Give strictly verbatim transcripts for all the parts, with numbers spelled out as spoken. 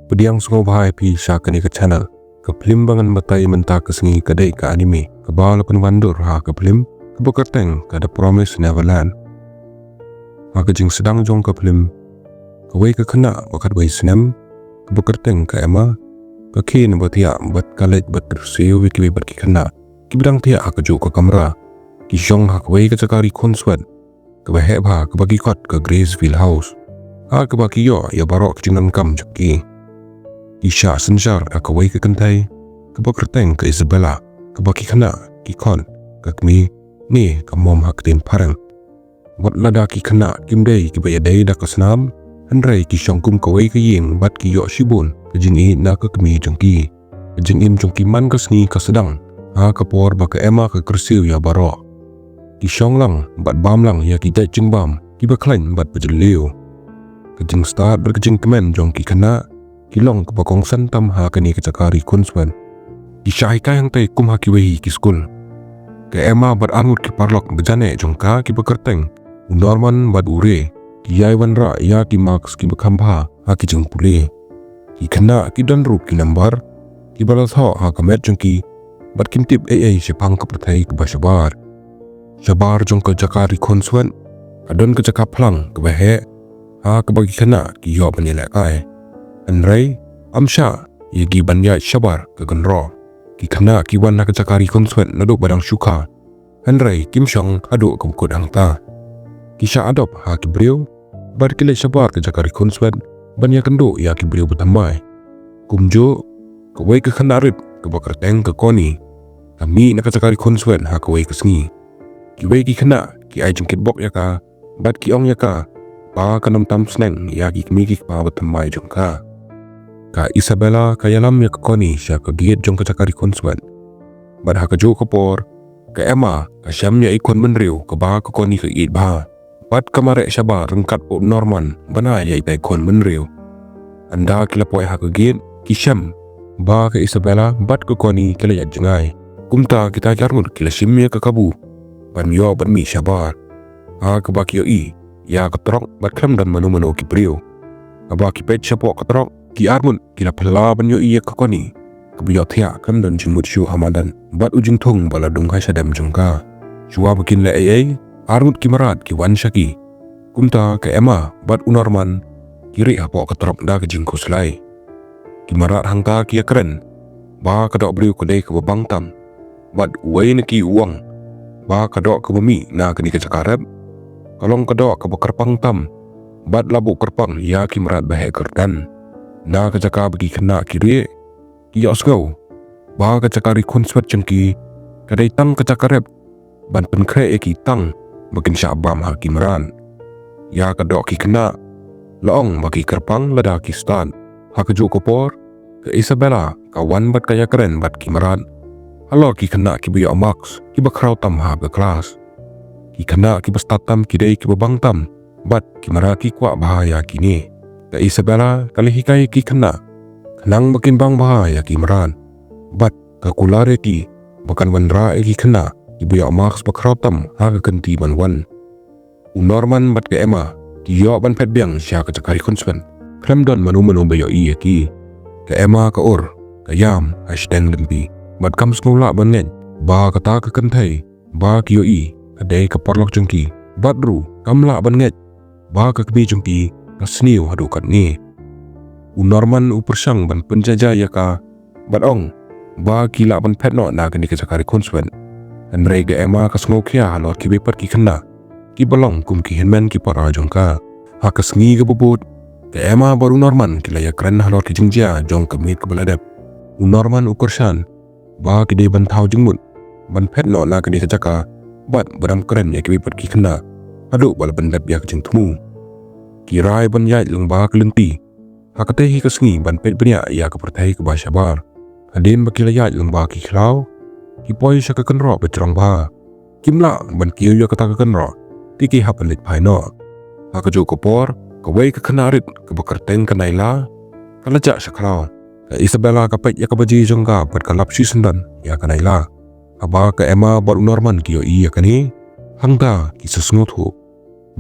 Pdiang sngewbha ïa phi sha kane ka channel. Ka phlim ba ngan batai mynta ka sngi ka dei ka anime kaba la pynwandur ha ka phlim kaba kyrteng ka The Promised Neverland. Ha ka jingsdang jong ka phlim, kawei ka khynnah ba khatwei snem kaba kyrteng ka Emma ka khein ba thiah bad ka leit bad kyrsiew ïa kiwei pat ki khynnah kiba dang thiah ha kajuh ka kamra. Ki shong ha kawei ka jaka ri khunswet kaba heh bha kaba ki khot ka Graceville House, ha kaba ki ïoh ïa baroh ki jingdonkam jong ki. Ki shah synshar ha kawei ka kynthei kaba kyrteng ka Isabella, kaba ki khynnah ki khot ka kmie ne ka mom ha ka ktien phareng. Wat lada ki khynnah kim dei kiba ïadei da ka snam, hynrei ki shong kum kawei ka ïing bad ki ïoh shibun ka jingïeit na ka kmie jong ki. Ka jingim jong ki man ka sngi ka sdang ha ka por ba ka Emma ka kyrsiew ïa baroh. Ki shong lang bad bam lang ïa ki jait jingbam kiba khlaiñ bad ba jylliew. Ka jingstad bad ka jingkmen jong ki khynnah ki long kaba kongsan tam ha kane ka jaka ri khunswet. Ki shah hikai hangtei kum ha kiwei hi ki skul. Ka Emma bad arngut ki paralok ba janeh jong ka kiba kyrteng u Norman bad u Ray ki ïai wanrah ïa ki marks kiba kham bha ha ki jingpule. Ki khynnah ki don ruh ki nambar kiba la thoh ha ka met jong ki bad kim tip ei ei shaphang ka pyrthei kaba shabar. Shabar jong ka jaka ri khunswet ka don ka jaka phlang kaba heh ha kaba ki khynnah ki ïoh ban ïalehkai. Hynrei ym shah ïa ki ban ïaid shabar ka kynroh. Ki khynnah ki wan na ka jaka ri khunswet naduh ba dang shu kha, hynrei kim shong haduh kaba kut hangta. Ki shah adopt ha ki briew bad ki leit shabar ka jaka ri khunswet ban ïakynduh ïa ki briew ba thymmai. Kumjuh, kawei ka khynnah rit kaba kyrteng ka Connie ka mih na ka jaka ri khunswet ha kawei ka sngi. Kiwei ki khynnah ki ai jingkitbok ïa ka bad ki ong ïa ka ba kan ym tam sneng ïa ki kmie ki kpa ba thymmai jong ka. Ka Isabella ka ïalam ïa ka Connie sha ka gate jong ka jaka ri khunswet. Bad ha kajuh ka por ka Emma ka shem ïa i khun bynriew kaba ka Connie ka ïeit bha. Bad ka mareh shabar ryngkat u Norman ban ai ïa itai i khun bynriew. Ynda ki la poi ha ka gate ki shem ba ka Isabella bad ka Connie ki la ïaid jngai. Kumta kita ki arngut ki la shim ïa ka kabu ban ïoh ban mih shabar. Ha kaba ki ïohi ïa ka trok bad khlem don mano mano ki briew. Haba ki peit shapoh ka trok ki arngut ki la phylla ban ïohi ïa ka Connie kaba ïohthiah khlem don jingmut shuh ha madan bad u jingthung ba la dung ha shadem jong ka. Shuwa ba kin leh ei ei, arngut ki mrad ki wan sha ki. Kumta ka Emma bad u Norman ki rieh hapoh ka trok da ka jingkhuslai. Ki mrad hangta ki ïakren ba ka dohbriew ka dei kaba bang tam bad uwei na ki u ong ba ka doh kaba mih na kane ka jaka rep ka long ka doh kaba kyrpang tam bad la buh kyrpang ïa ki mrad ba heh kyrdan. Na ka jaka ba ki khynnah ki rieh, ki ïohsngew ba ka jaka ri khunswet jong ki ka dei tang ka jaka rep ban pynkhreh ïa ki tang ba kin shah bam ha ki mrad. Ïa ka doh ki khynnah la ong ba ki kyrpang lada ki stad. Ha kajuh ka por ka Isabella ka wan bad ka ïakren bad ki mrad halor ki khynnah kiba ïoh marks kiba khraw tam ha ka klas. Ki khynnah kiba stad tam ki dei kiba bang tam bad ki mrad ki kwah bha ïa kine. Ka Isabella ka la hikai ïa ki khynnah khnang ba kin bang bha ïa ki mrad bad ka kular ïa ki ba kan wanrah ïa ki khynnah kiba ïoh marks ba khraw tam ha ka kynti ban wan. U Norman bad ka Emma ki ïoh ban phet biang sha ka jaka ri khunswet khlem don mano mano ba ïohi ïa ki. Ka Emma ka ur, ka ïam ha shiteng lynti bad kam sngewlah ban ngeit ba kata ka kynthei ba ki ïohi ka dei ka paralok jong ki. Bad ruh kam lah ban ngeit ba ka kmie jong ki ka sniew haduh katne. U Norman u pyrshang ban pynjah jah ïa ka bad ong ba ki lah ban phet noh na kane ka jaka ri khunswet. Hynrei ka Emma ka sngewkhia halor kiwei pat ki khynnah kiba long kum ki hynmen ki para jong ka. Ha ka sngi kaba bud ka Emma bad u Norman ki la ïakren halor ki jingjia jong ka miet kaba la dep. U Norman u kyrshan ba ki dei ban thaw jingmut ban phet noh na kane ka jaka bad ba dang kren ïa kiwei pat ki khynnah haduh ba la pyndep ïa ka jingthmu. Ki rai ban ïaid lyngba ka lynti ha katei hi ka sngi ban peit bniah ïa ka pyrthei kaba shabar. Hadien ba ki la ïaid lyngba ki khlaw ki poi sha ka kynroh ba jrong bha. Kim lah ban kiew ïa kata ka kynroh te ki hap ban leit phai noh. Ha kajuh ka por kawei ka khynnah rit kaba kyrteng ka Naila ka la jah sha khlaw. Ka Isabella ka peit ïa ka baje jong ka bad ka lap shisyndon ïa ka Naila. Haba ka Emma bad u Norman ki ïohi ïa kane hangta ki sa sngewthuh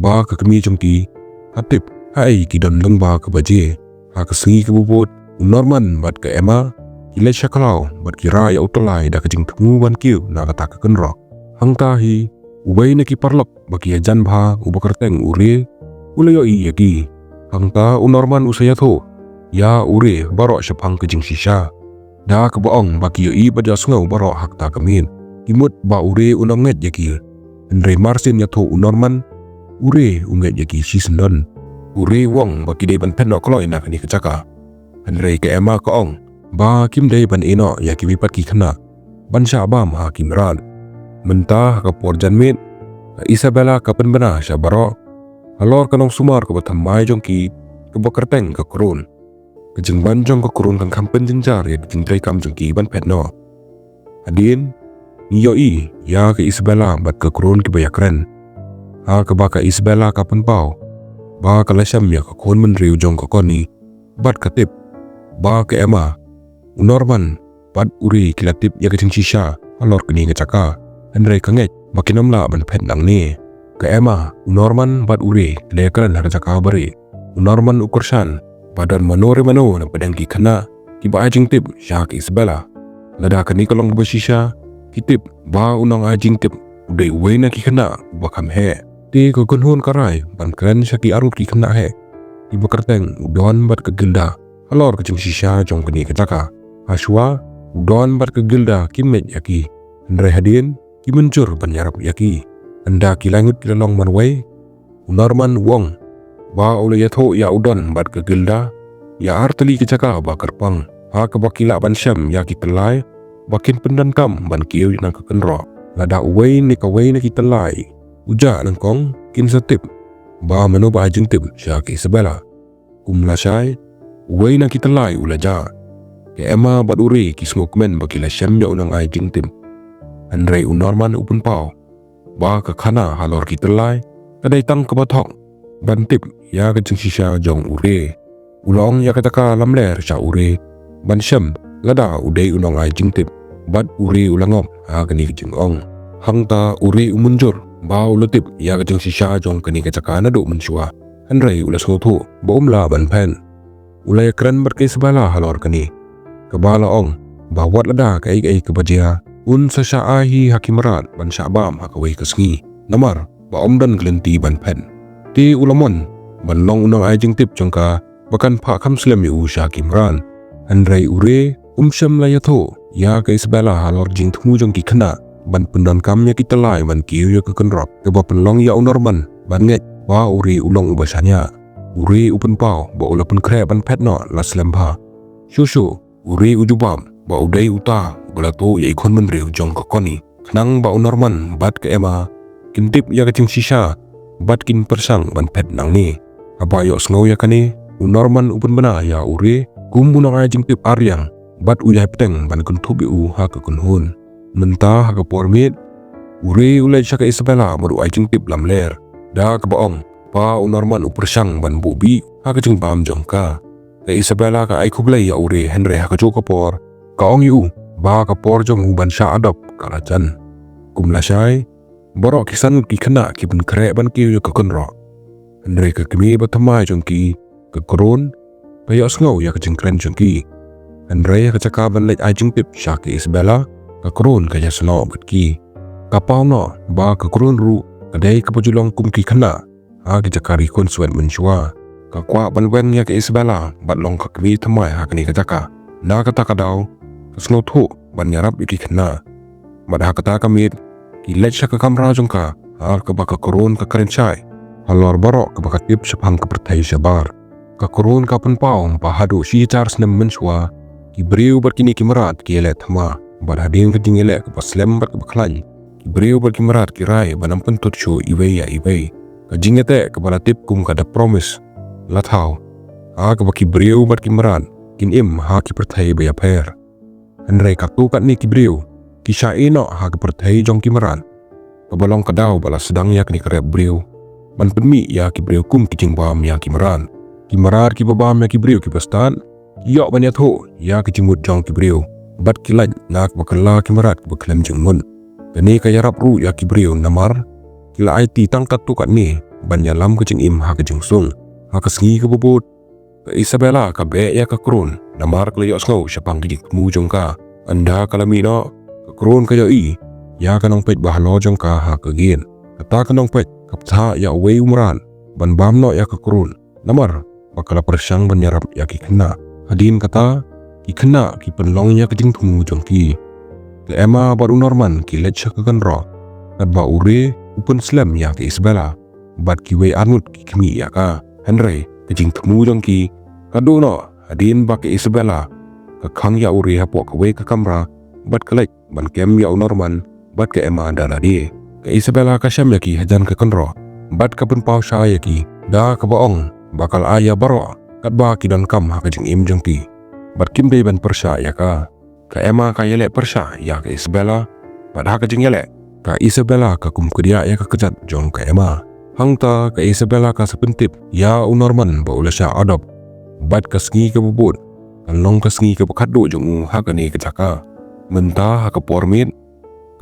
ba ka kmie jong ki ha tip ha ei ki don lyngba ka baje. Ha ka sngi kaba bud U Norman bad ka Emma ki leit sha khlaw bad ki rah ïa u tyllai da ka jingthmu ban kiew na kata ka kynroh. Hangta hi uwei na ki paralok ba ki ïajan bha uba kyrteng u Ray u la ïohi ïa ki. Hangta u Norman u sa ïathuh ïa u Ray baroh shaphang ka jingshisha. Da kaba ong ba ki ïohi bad ïohsngew baroh ha kata ka miet. Ki mut ba u Ray u nongngeit ïa ki. Hynrei marsien ïathuh u Norman, u Ray u ngeit ïa ki shisyndon. U Ray u ong ba ki dei ban phet noh kloi na kane ka jaka. Hynrei ka Emma ka ong ba kim dei ban ïehnoh ïa kiwei pat ki khynnah ban shah bam ha ki mrad. Mynta ha ka por janmiet, ka Isabella ka pynbna sha baroh halor ka nongsumar kaba thymmai jong ki kaba kyrteng ka Kron. Ka jingban jong ka Kron kan kham pynjynjar ïa ka jingtrei kam jong ki ban phet noh. Hadien ngi ïohi ïa ka Isabella bad ka Kron kiba ïakren. Ha kaba ka Isabella ka pynpaw ba ka la shem ïa ka khun bynriew jong ka Connie bad ka tip ba ka Emma, u Norman bad u Ray ki la tip ïa ka jingshisha halor kane ka jaka. Hynrei ka ngeit ba kin ym lah ban phet nangne. Ka Emma, u Norman bad u Ray ki la ïakren ha ka jaka ba rit. U Norman u kyrshan ba don mano re mano na pdeng ki khynnah kiba ai jingtip sha ka Isabella. Lada kane ka long kaba shisha, ki tip ba u nongai jingtip u dei uwei na ki khynnah uba kham heh. Te ka kynhun ka rai ban kren sha ki arngut ki khynnah heh kiba kyrteng u Don bad ka Gilda halor ka jingshisha jong kane ka jaka. Hashwa u Don bad ka Gilda kim ngeit ïa ki. Hynrei hadien ki mynjur ban ïarap ïa ki. Ynda ki lai ngut ki la long marwei, u Norman u ong ba u la ïathuh ïa u Don bad ka Gilda ïa ar tylli ki jaka ba kyrpang ha kaba ki lah ban shem ïa ki tyllai ba kin pyndonkam ban kiew na ka kynroh. Lada uwei ne kawei na ki tyllai u jah nyngkong, kin sa tip ba mano ba ai jingtip sha ka Isabella. Kum lashai, uwei na ki tyllai u la jah. Ka Emma bad u Ray ki sngewkmen ba ki la shem ïa u nongai jingtip. Hynrei u Norman u pynpaw ba ka khana halor ki tyllai ka dei tang kaba thok ban tip ïa ka jingshisha jong u Ray. U la ong ïa kata ka lamler sha u Ray ban shem lada u dei u nongai jingtip bad u Ray u la ngop ha kane ka jingong. Hangta u Ray u mynjur ba u la tip ïa ka jingshisha jong kane ka jaka naduh mynshuwa. Hynrei u la sngewthuh ba um lah ban phet. U la ïakren bad ka Isabella halor kane, kaba la ong ba wat lada kaei kaei kaba jia, un sa shah ai hi ha ki mrad ban shah bam ha kawei ka sngi, namar ba um don ka lynti ban phet. Te u la mon ban long u nongai jingtip jong ka ba kan phah kham slem ïa u sha ki mrad. Hynrei u Ray um shym la ïathuh ïa ka Isabella halor jingthmu jong ki khynnah ban pyndonkam ïa ki tyllai ban kiew ïa ka kynroh, kaba pynlong ïa u Norman ban ngeit ba u Ray u long uba shaniah. U Ray u pynpaw ba u la pynkhreh ban phet noh la slem bha. Shuh shuh u Ray u jubab ba u dei uta uba la tuh ïa i khun bynriew jong ka Connie, khnang ba u Norman bad ka Emma kin tip ïa ka jingshisha bad kin pyrshang ban phet nangne. Haba ïohsngew ïa kane, u Norman u pynbna ïa u Ray kum u nongai jingtip ariang bad u ïai bteng ban kynthup ïa u ha ka kynhun. Mynta ha ka por miet, u Ray u leit sha ka Isabella bad u ai jingtip lamler, da kaba ong ba u Norman u pyrshang ban buh bih ha ka jingbam jong ka. Ka Isabella ka ai khublei ïa u Ray, hynrei ha kajuh ka por ka ong ïa u ba ka por jong u ban shah adopt ka la jan. Kum lashai, baroh ki san ngut ki khynnah ki pynkhreh ban kiew ïa ka kynroh. Hynrei ka kmie ba thymmai jong ki, ka Kron, ka ïohsngew ïa ka jingkren jong ki. Hynrei ha ka jaka ban leit ai jingtip sha ka Isabella, ka Kron ka ïasynoh bad ki. Ka paw noh ba ka Kron ruh ka dei kaba ju long kum ki khynnah ha ki jaka ri khunswet mynshuwa. Ka kwah ban weng ïa ka Isabella bad long ka kmie thymmai ha kane ka jaka. Na kata ka daw, ka sngewthuh ban ïarap ïa ki khynnah. Bad ha kata ka miet, ki leit sha ka kamra jong ka, ha kaba ka Kron ka kren shai halor baroh kaba ka tip shaphang ka pyrthei shabar. Ka Kron ka pynpaw ba haduh shi hajar snem mynshuwa, ki briew bad kine ki mrad ki ïaleh thma, bad hadien ka jingïaleh kaba slem bad kaba khlaiñ, ki briew bad ki mrad ki rai ban ym pynthut shuh iwei ïa iwei. Ka jingïateh kaba la tip kum ka The Promise la thaw, ha kaba ki briew bad ki mrad kin im ha ki pyrthei ba ïapher. Hynrei katto katne ki briew ki shah ïehnoh ha ka pyrthei jong ki mrad, kaba long ka daw ba la sdang ïa kane ka rep briew ban pynmih ïa ki briew kum ki jingbam ïa ki mrad. Ki mrad kiba bam ïa ki briew kiba stad ki ïoh ban ïathuh ïa ki jingmut jong ki briew, bad ki lait na kaba kylla ki mrad kiba khlem jingmut. Kane ka ïarap ruh ïa ki briew namar ki la aiti tang katto katne ban ïalam ka jingim ha ka jingsung. Ha ka sngi kaba bud, Ka Isabella ka beh ïa ka Kron namar ka la ïohsngew shaphang ka jingthmu jong ka. Ynda ka la mih noh, ka Kron ka ïohi ïa ka nongpeit ba halor jong ka ha ka gate. Kata ka nongpeit ka bthah ïa uwei u mrad ban bam noh ïa ka Kron namar ba ka la pyrshang ban ïarap ïa ki khynnah. Hadien kata, ki khynnah ki pynlong ïa ka jingthmu jong ki. Ka Emma bad u Norman ki leit sha ka kynroh, katba u Ray u pynslem ïa ka Isabella bad kiwei arngut ki khmih ïa ka. Hynrei ka jingthmu jong ki ka duh noh hadien ba ka Isabella ka khang ïa u Ray hapoh kawei ka kamra bad ka leit ban kem ïa u Norman bad ka Emma da lade. Ka Isabella ka shem ïa ki hajan ka kynroh bad ka pynpaw shai ïa ki da kaba ong ba ka la ai ïa baroh katba ki donkam ha ka jingim jong ki bad kim dei ban pyrshah ïa ka. Ka Emma ka ïaleh pyrshah ïa ka Isabella bad ha ka jingïaleh, ka Isabella ka kum kdiah ïa ka kjat jong ka Emma. Hangta ka Isabella ka sa pyntip ïa u Norman ba u la shah adopt bad ka sngi kaba bud kan long ka sngi kaba khatduh jong u ha kane ka jaka. Mynta ha ka por miet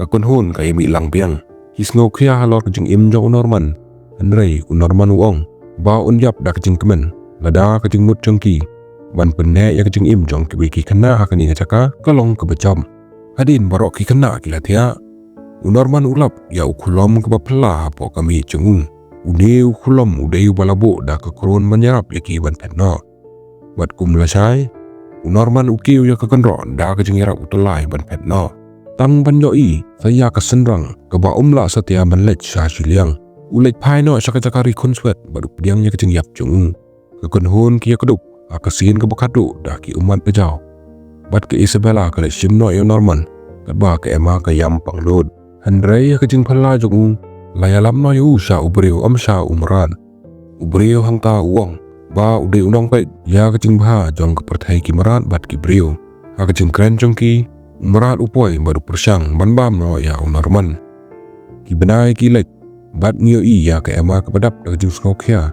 ka kynhun ka ïa mih lang biang. Ki sngewkhia halor ka jingim jong u Norman. Hynrei u Norman u ong ba un ïap da ka jingkmen lada ka jingmut jong ki ban pynneh ïa ka jingim jong kiwei ki khynnah ha kane ka jaka ka long kaba jop. Hadien baroh ki khynnah ki la thiah, u Norman u lap ïa u khulom kaba phylla hapoh ka miej jong u. Une u khulom u dei uba la buh da ka Kron ban ïarap ïa ki ban phet noh. Bad kum lashai, u Norman u kiew ïa ka kynroh da ka jingïarap u tyllai ban phet noh. Tang ban ïohi sa ïa ka synrang kaba um lah satia ban leit sha shiliang, u leit phai noh sha ka jaka ri khunswet bad u pdiang ïa ka jingïap jong u. Ka kynhun ki ïakdup ha ka sien kaba khatduh da ki ummat bajaw. Bad ka Isabella ka leit shim noh ïa u Norman katba ka Emma ka ïam pangnud. Hynrei ha ka jingphylla jong u la ïalam noh ïa u sha u briew, ym sha u mrad. U briew hangta u ong ba u dei u nongpeit ïa ka jingbha jong ka pyrthei ki mrad bad ki briew. Ha ka jingkren jong ki, u mrad u poi bad u pyrshang ban bam noh ïa u Norman. Ki bnai ki leit bad ngi ïohi ïa ka Emma kaba dap da ka jingsngewkhia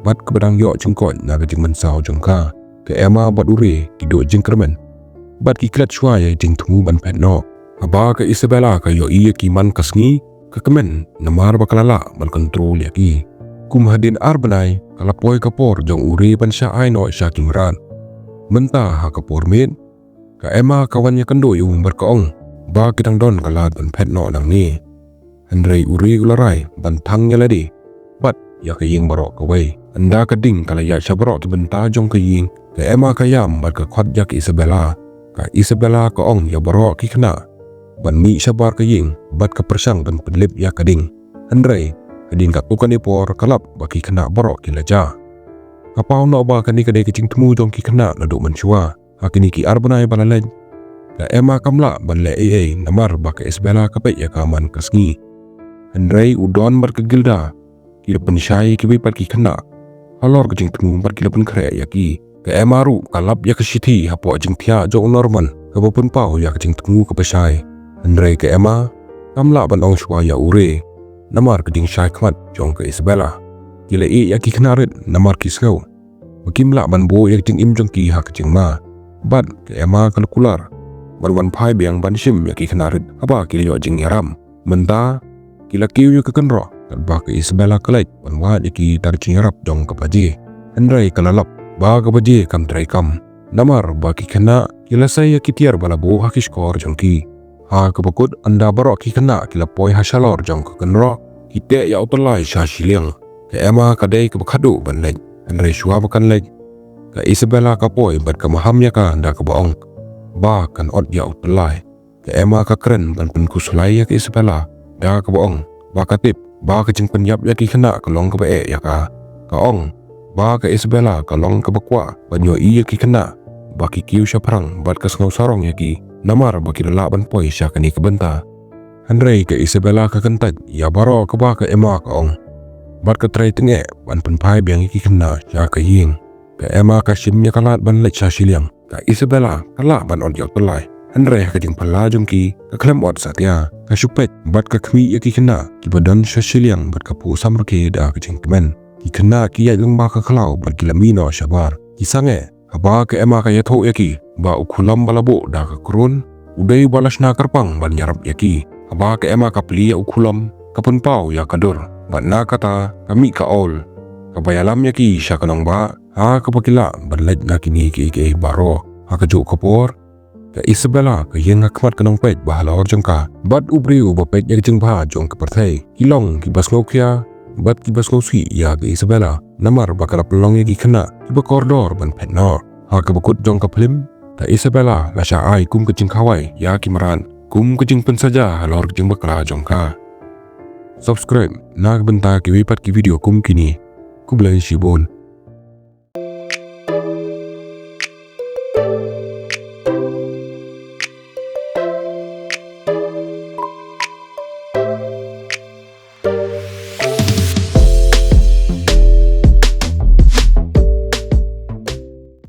bad kaba dang ïoh jingkoit na ka jingmynsaw jong ka. Ka Emma bad u Ray ki duh jingkyrmen bad ki klet shuwa ïa ka jingthmu ban phet noh. Haba ka Isabella ka ïohi ïa ki man ka sngi ka kmen namar ba ka la lah ban kontrol ïa ki. Kum hadien ar bnai ka la poi ka por jong u Ray ban shah ai noh sha ki mrad. Mynta ha ka por miet ka Emma ka wan ïakynduh ïa u bad ka ong ba ki dang don ka lad ban phet noh nangne. Hynrei u Ray u la rai ban thang ïa lade bad ïa ka ïing baroh kawei. Ynda ka ding ka la ïaid sha baroh ki bynta jong ka ïing, ka Emma ka ïam bad ka khot ïa ka Isabella. Ka Isabella ka ong ïa baroh ki khynnah ban mih shabar ka ïing bad ka pyrshang ban pynlip ïa ka ding. Hynrei hadien katto katne por ka lap ba ki khynnah baroh ki la jah. Ka paw noh ba kane ka dei ka jingthmu jong ki khynnah naduh mynshuwa. Ha kine ki ar bnai ba la leit, ka Emma kam lah ban leh ei ei namar ba ka Isabella ka peit ïa ka man ka sngi. Hynrei u Don bad ka Gilda ki la pynshai ïa kiwei pat ki khynnah halor ka jingthmu bad ki la pynkhreh ïa ki. Ka Emma ruh ka lap ïa ka shithi hapoh jingthiah jong u Norman kaba pynpaw ïa ka jingthmu kaba shai. Hynrei ka Emma kam lah ban ong shuwa ïa u Ray namar ka jingshai khmat jong ka Isabella. Ki la ïeh ïa ki khynnah rit namar ki sngew ba kim lah ban buh ïa ka jingim jong ki ha ka jingma. Bad ka Emma ka la kular ban wan phai biang ban shim ïa ki khynnah rit haba ki la ïoh jingïarap. Mynta ki la kiew ïa ka kynroh katba ka Isabella ka leit ban wad ïa ki da ka jingïarap jong ka baje. Hynrei ka la lap ba ka baje kam treikam namar ba ki khynnah ki la sei ïa ki tiar ba la buh ha ki shkor jong ki. Ha kaba kut, ynda baroh ki khynnah ki la poi ha shalor jong ka kynroh, ki teh ïa u tyllai sha shiliang. Ka Emma ka dei kaba khadduh ban leit, hynrei shuwa ba kan leit, ka Isabella ka poi bad ka maham ïa ka da kaba ong ba kan ot ïa u tyllai. Ka Emma ka kren ban pynkhuslai ïa ka Isabella da kaba ong ba ka tip ba ka jingpynïap ïa ki khynnah ka long kaba eh ïa ka. Ka ong ba ka Isabella ka long kaba kwah ban ïohi ïa ki khynnah ba ki kiew shaphrang bad ka sngew sarong ïa ki namar ba ki la lah ban poi sha kane ka bynta. Hynrei ka Isabella ka kyntait ïa baroh kaba ka Emma ka ong bad ka trei tyngeh ban pynphai biang ïa ki khynnah sha ka ïing. Ka Emma ka shim ïa ka lad ban leit sha shiliang. Ka Isabella ka lah ban ot ïa u tyllai, hynrei ha ka jingphylla jong ki ka khlem ot satia. Ka shu peit bad ka khmih ïa ki khynnah kiba don sha shiliang bad ka phuh samrkhie da ka jingkmen. Ki khynnah ki ïaid lyngba ka khlaw bad ki la mih noh shabar. Ki sangeh haba ka Emma ka ïathuh ïa ki ba u khulom ba la buh da ka Kron u dei uba la shna kyrpang ban ïarap ïa ki. Haba ka Emma ka plie ïa u khulom, ka pynpaw ïa ka dur bad na kata ka mih ka aul kaba ïalam ïa ki sha ka nongbah. ha kaba ki lah ban leit na kine kiei kiei baroh. Ha kajuh ka por, ka Isabella ka ïeng ha khmat ka nongpeit ba halor jong ka bad u briew uba peit ïa ka jingbha jong ka pyrthei. Ki long kiba sngewkhia bad kiba sngewsih ïa ka Isabella namar ba ka la pynlong ïa ki khynnah kiba kordor ban phet noh. Ha kaba kut jong ka phlim, ka Isabella la shah ai kum ka jingkhawai ïa ki mrad, kum ka jingpynsaja halor ka jingbakla jong ka. Subscribe na ka bynta kiwei pat ki video kum kine. Khublei shibun.